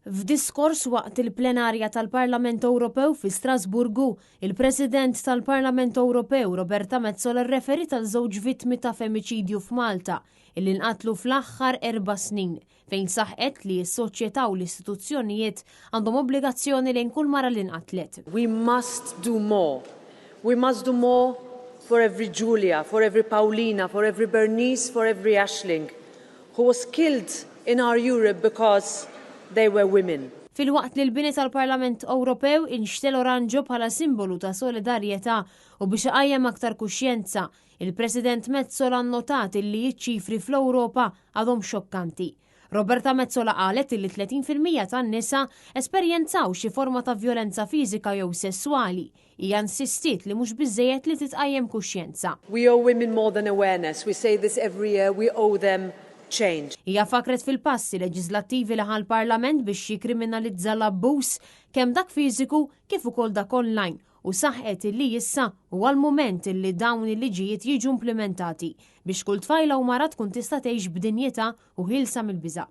F'diskors waqt il-plenarja tal-Parlament Ewropew fi Strasburgu, il-President tal-Parlament Ewropew Roberta Metsola rreferiet għal żewġ vittmi ta' femiċidju f'Malta illi nqatlu fl-aħħar 4 snin, fejn saħqet li s-soċjetà u l-istituzzjonijiet għandhom obbligazzjoni lejn kull mara li nqatlet. We must do more. We must do more for every Julia, for every Paulina, for every Bernice, for every Ashling who was killed in our Europe because they were women. Filwaqt li l-bini tal-Parlament Ewropew inxtegħel oranġo bħala simbolu ta' solidarjetà u biex iqajjem aktar kuxjenza, il-President Metsola nnotat li ċ-ċifri fl-Ewropa għadhom xokkanti. Roberta Metsola qalet li 30% tan-nisa esperjenzaw xi forma ta' vjolenza fiżika jew sesswali. Hija insistiet li mhux biżejjed li titqajjem kuxjenza. We owe women more than awareness. We say this every year. We owe them change. Hija fakret fil-passi leġislattivi li ħa l-Parlament biex jikriminalizza l-abbuż, kemm dak fiżiku kif ukoll dak online, u saħqet illi issa huwa l-mument illi dawn il-liġijiet jiġu implementati biex kull tfajla u mara tkun tista' tgħix b'dinjità u ħielsa mill-biża'.